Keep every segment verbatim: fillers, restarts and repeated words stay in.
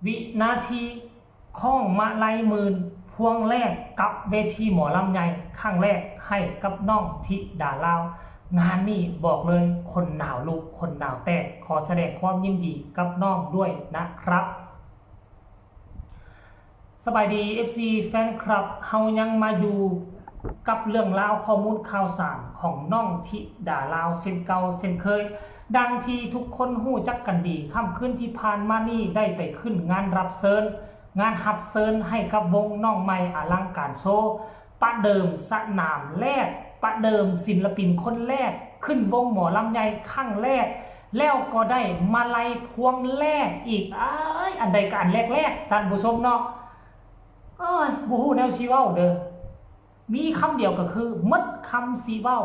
วินาทีของมาลัยหมื่นพวงแรกกับเวทีหมอลำใหญ่ครั้งแรกให้กับน้องธิดาลาว งานนี้บอกเลยคนหนาวลุกคนหนาวแตก ขอแสดงความยินดีกับน้องด้วยนะครับ สบายดี เอฟซี แฟนคลับ เฮายังมาอยู่กับเรื่องราวข้อมูลข่าวสารของน้องธิดาลาวเช่นเก่าเช่นเคย ดังที่ทุกคนฮู้จักกันดี ค่ำคืนที่ผ่านมานี้ได้ไปขึ้นงานรับเชิญ งานรับเชิญให้กับวงน้องใหม่อลังการโชว์ ประเดิมสนามแรก ประเดิมศิลปินคนแรก ขึ้นวงหมอลำใหญ่ครั้งแรก แล้วก็ได้มาลัยพวงแรกอีก อ้าย อันใดก็อันแรกๆ ท่านผู้ชมเนาะ เอ้ย บ่ฮู้แนวสิเว้าเด้อ มีคำเดียวก็คือหมดคำสิเว้า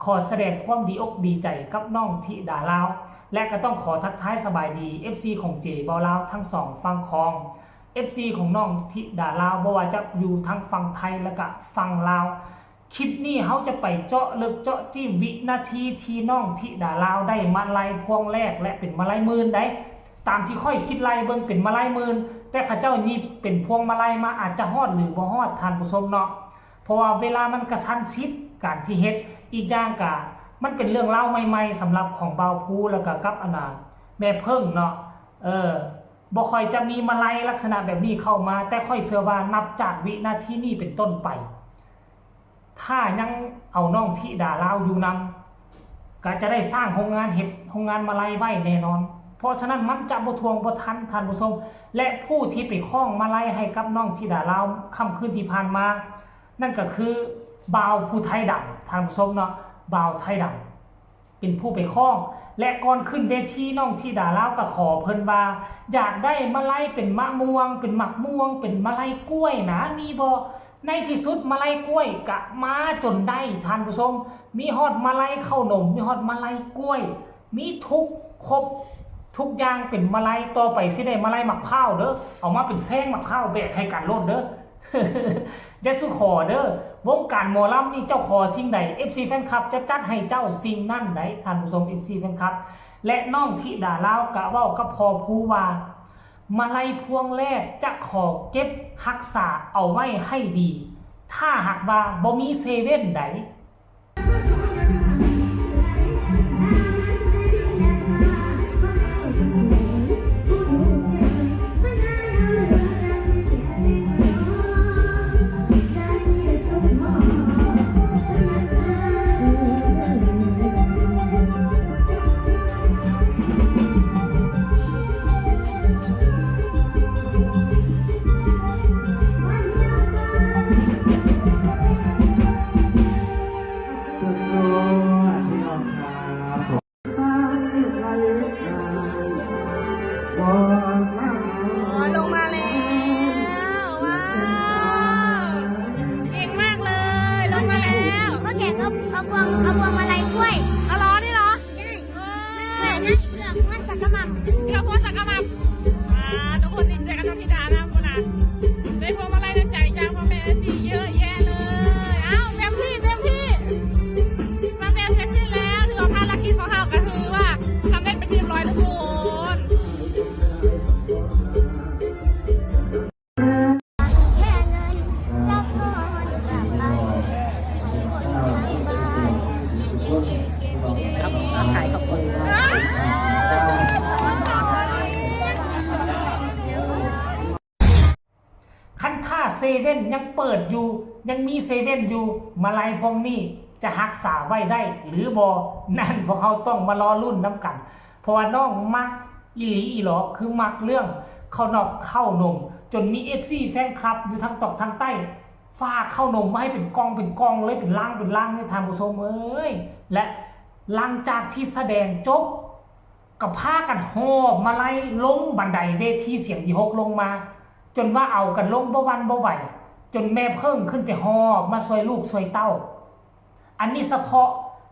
ขอแสดงความดีอกดีใจกับน้องธิดาลาว และก็ต้องขอทักทายสบายดี เอฟซี ของเจเบาลาวทั้งสองฝั่งของ เอฟซี ของน้องธิดาลาว บ่ว่าจะอยู่ทั้งฝั่งไทยและก็ฝั่งลาว คลิปนี้เฮาจะไปเจาะลึกเจาะจี้วินาทีที่น้องธิดาลาวได้มาลัยพวงแรกและเป็นมาลัยหมื่นได้ ตามที่ข้อยคิดไล่เบิ่งเป็นมาลัยหมื่น แต่เขาเจ้าหยิบเป็นพวงมาลัยมาอาจจะฮอดหรือบ่ฮอด ท่านผู้ชมเนาะ เพราะว่าเวลามันกระชั้นชิดการที่เฮ็ด อีกอย่างกะมันเป็นเรื่องราวใหม่ๆ สำหรับของบ่าวภูแล้วก็กับอันน่ะแม่เพิ่งเนาะ เออ บ่ค่อยจะมีมาลัยลักษณะแบบนี้เข้ามา แต่ข้อยเชื่อว่านับจากวินาทีนี้เป็นต้นไป ถ้ายังเอาน้องธิดาลาวอยู่นำ ก็จะได้สร้างโรงงานเฮ็ดโรงงานมาลัยไว้แน่นอน เพราะฉะนั้นมันจะบ่ทวงบ่ทัน ท่านผู้ชม และผู้ที่ไปคล้องมาลัยให้กับน้องธิดาลาวค่ำคืนที่ผ่านมา นั่นก็คือบ่าวผู้ไทยดำ ท่านผู้ชมเนาะ บ่าวไทยดำ เป็นผู้ไปคล้อง และก่อนขึ้นเวทีน้องธิดาลาวก็ขอเพิ่นว่า อยากได้มาลัยเป็นมะม่วง เป็นหมากม่วง เป็นมาลัยกล้วยนะ มีบ่ ในที่สุดมาลัยกล้วยก็มาจนได้ ท่านผู้ชม มีฮอดมาลัยข้าวหนม มีฮอดมาลัยกล้วย มีทุกครบทุกอย่างเป็นมาลัย ต่อไปสิได้มาลัยหมากพร้าวเด้อ เอามาเป็นแซงหมากพร้าวแบกให้กันโลดเด้อ อย่าสู่ขอเด้อ วงการหมอลำนี่เจ้าขอสิ่งใด เอฟซี แฟนคลับจะจัดให้เจ้าสิ่งนั้นได้ ท่านผู้ชม เอฟซี แฟนคลับ และน้องธิดาลาวกะเว้ากับพ่อภูว่า มาลัยพวงแรกจะขอเก็บรักษาเอาไว้ให้ดี ถ้าหากว่าบ่มีเซเว่นใด สุดๆพี่น้องครับผม อ๋อลงมาแล้ว ว้าว เก่งมากเลย ลงมาแล้ว พ่อแก่ก็เอาพวงเอาพวงมาลัยกล้วย เอาเหรอนี่เหรอ ใช่เผือกนะเผือกว่าสักกะหม่ำ เดี๋ยวโพสต์สักกะมับอ่าทุกคนดีใจกับน้องธิดานะคุณนะได้พวงมาลัยน้ำใจจากพ่อแม่เอฟซีเยอะแยะเลย เอ้าเต็มที่เต็มที่สำเร็จเสร็จสิ้นแล้วถือว่าภารกิจของเราก็คือว่าสำเร็จเป็นที่เรียบร้อยทุกคน แค่เงินสักก้อนกลับไป ขายของคน คันถ้าเซเว่นยังเปิดอยู่ ยังมีเซเว่นอยู่ มาลัยพวงนี้จะรักษาไว้ได้หรือบ่ นั่นพวกเราต้องมารอลุ้นนำกัน เพราะว่าน้องมักอีหลีอีหลอ คือมักเรื่องข้าวนอกข้าวหนม จนมี เอฟซี แฟนคลับอยู่ทั้งตอกทั้งใต้ ฝากข้าวหนมมาให้เป็นกล่องเป็นกล่องเลย เป็นลังเป็นลังเลย ท่านผู้ชมเอ้ย และหลังจากที่แสดงจบ ก็พากันหอบมาลัยลงบันไดเวทีเสียงอีหกลงมา จนว่าเอากันลงบ่หวั่นบ่ไหว จนแม่เพิ่งขึ้นไปหอบมาซอยลูกซอยเต้า อันนี้เฉพาะ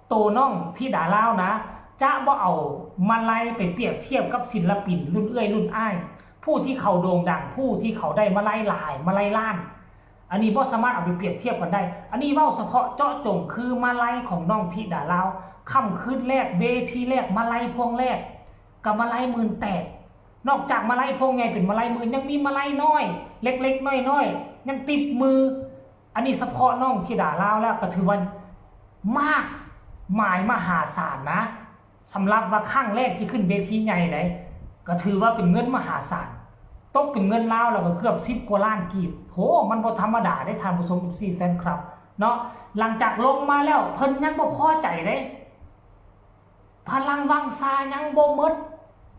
โตน้องธิดาลาวนะ จะบ่เอามาลัยไปเปรียบเทียบกับศิลปินรุ่นเอื้อยรุ่นอ้าย ผู้ที่เขาโด่งดัง ผู้ที่เขาได้มาลัยหลายมาลัยล้าน อันนี้บ่สามารถเอาไปเปรียบเทียบกันได้ อันนี้เว้าเฉพาะเจาะจงคือมาลัยของน้องธิดาลาว ค่ำคืนแรก เวทีแรก มาลัยพวงแรก กับมาลัยหมื่นแตก นอกจากมาลัยพวงใหญ่เป็นมาลัยหมื่น ยังมีมาลัยน้อย เล็กๆ น้อยๆ ยังติดมือ อันนี้เฉพาะน้องธิดาลาวแล้วก็ถือว่ามากมายมหาศาลนะ สำหรับว่าครั้งแรกที่ขึ้นเวทีใหญ่ไหน ก็ถือว่าเป็นเงินมหาศาล ตกเป็นเงินลาวแล้วก็เกือบสิบกว่าล้านกีบ โห มันบ่ธรรมดาได้ท่านผู้ชม เอฟซี แฟนคลับ เนาะ หลังจากลงมาแล้วเพิ่นยังบ่พอใจเด้ พลังวังซายังบ่หมด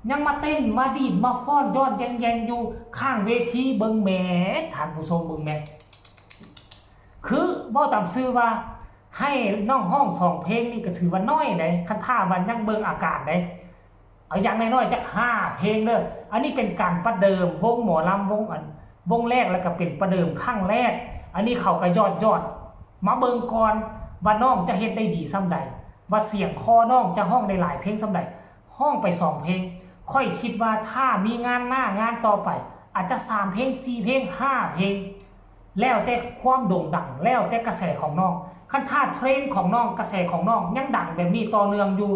ยังมาเต้นมาดีดมาฟ้อนย้อนแยงๆ อยู่ข้างเวที เบิ่งแหมท่านผู้ชม เบิ่งแหม คือเว้าตามซื่อว่าให้น้องฮ้องสองเพลงนี่ก็ถือว่าน้อยเด้ คันถ้าว่ายังเบิ่งอาการเด้ เอาอย่างน้อยๆจักห้าเพลงเด้อ อันนี้เป็นการประเดิมวงหมอลำวงอัน วงแรกแล้วก็เป็นประเดิมครั้งแรก อันนี้เขาก็ยอดๆ มาเบิ่งก่อนว่าน้องจะเฮ็ดได้ดีส่ำใด ว่าเสียงคอน้องจะฮ้องได้หลายเพลงส่ำใด ฮ้องไปสองเพลง ข้อยคิดว่าถ้ามีงานหน้างานต่อไป อาจจะสามเพลง สี่เพลง ห้าเพลง แล้วแต่ความโด่งดัง แล้วแต่กระแสของน้อง คันถ้าเทรนด์ของน้อง กระแสของน้องยังดังแบบนี้ต่อเนื่องอยู่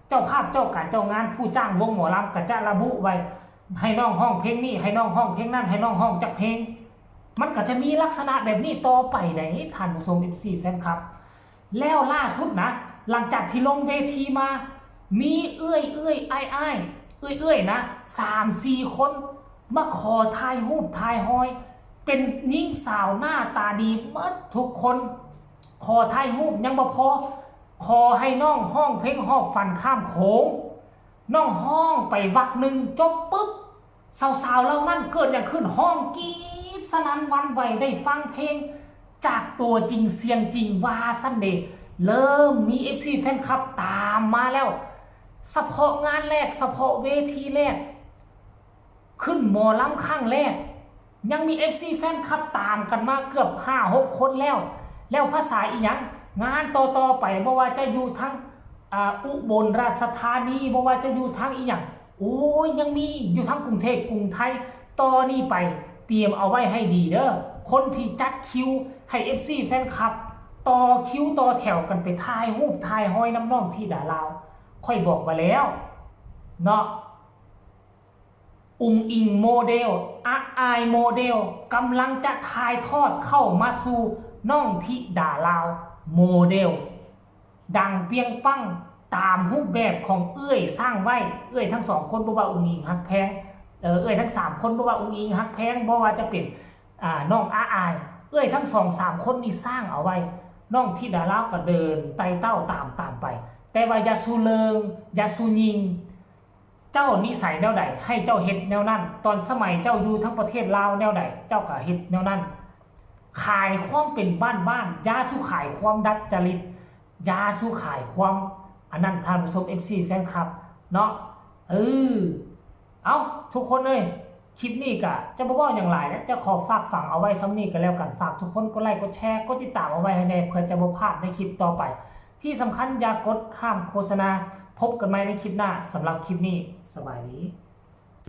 เจ้าภาพเจ้าการเจ้างานผู้จ้างวงหมอลำก็จะระบุไว้ ให้น้องฮ้องเพลงนี้ ให้น้องฮ้องเพลงนั้น ให้น้องฮ้องจักเพลง มันก็จะมีลักษณะแบบนี้ต่อไปได้ท่านผู้ชม เอฟซี แฟนคลับ แล้วล่าสุดนะ หลังจากที่ลงเวทีมา มีเอื้อยเอื้อยอ้ายอ้ายเอื้อยเอื้อยนะสามสี่คน มาขอถ่ายรูปถ่ายฮอย เป็นหญิงสาวหน้าตาดีหมดทุกคน ขอถ่ายรูปยังบ่พอ ขอให้น้องฮ้องเพลงฮอบฝันข้ามโขง น้องฮ้องไปวรรคหนึ่งจบปุ๊บ สาวๆเหล่านั้นเกิดหยังขึ้น ฮ้องกรี๊ดสนั่นหวั่นไหว ได้ฟังเพลงจากตัวจริงเสียงจริงว่าซั่นเด้ เริ่มมี เอฟซี แฟนคลับตามมาแล้ว เฉพาะงานแรก เฉพาะเวทีแรก ขึ้นหมอลำครั้งแรก ยังมี เอฟซี แฟนคลับตามกันมาเกือบห้าหกคนแล้ว แล้วภาษาอีหยัง งานต่อๆไป บ่ว่าจะอยู่ทาง อ่า อุบลราชธานี บ่ว่าจะอยู่ทางอีหยัง โอ้ย ยังมีอยู่ทางกรุงเทพกรุงไทย ต่อนี้ไปเตรียมเอาไว้ให้ดีเด้อ คนที่จัดคิวให้ เอฟซี แฟนคลับ ต่อคิวต่อแถวกันไปถ่ายรูปถ่ายฮอยนำน้องธิดาลาว ข้อยบอกมาแล้ว เนาะ อุ๋งอิ๋งโมเดล อาอายโมเดล กำลังจะถ่ายทอดเข้ามาสู่น้องธิดาลาวโมเดล ดังเปรียงปังตามรูปแบบของเอื้อยสร้างไว้ เอื้อยทั้งสองคน บ่ว่าอุ๋งอิ๋งฮักแพง เอ่อ เอื้อยทั้งสามคน บ่ว่าอุ๋งอิ๋งฮักแพง บ่ว่าจะเป็น อ่า น้องอาอาย เอื้อยทั้งสองสามคนนี่สร้างเอาไว้ น้องธิดาลาวก็เดินไต่เต้าตามตามไป แต่ว่าอย่าสู่เริง อย่าสู่ยิง เจ้านิสัยแนวใด ให้เจ้าเฮ็ดแนวนั้น ตอนสมัยเจ้าอยู่ทั้งประเทศลาวแนวใด เจ้าก็เฮ็ดแนวนั้น ขายความเป็นบ้านๆ อย่าสู่ขายความดัดจริต อย่าสู่ขายความ อันนั้นท่านผู้ชม เอฟซี แฟนคลับ เนาะ เออ เอ้า ทุกคนเอ้ย คลิปนี้ก็จะบ่เว้าหยังหลายนะ จะขอฝากฝังเอาไว้ส่ำนี้ก็แล้วกัน ฝากทุกคนกดไลค์ กดแชร์ กดติดตามเอาไว้ให้แน่ เพื่อจะบ่พลาดในคลิปต่อไป ที่สำคัญอย่ากดข้ามโฆษณา พบกันใหม่ในคลิปหน้า สำหรับคลิปนี้ สบายดี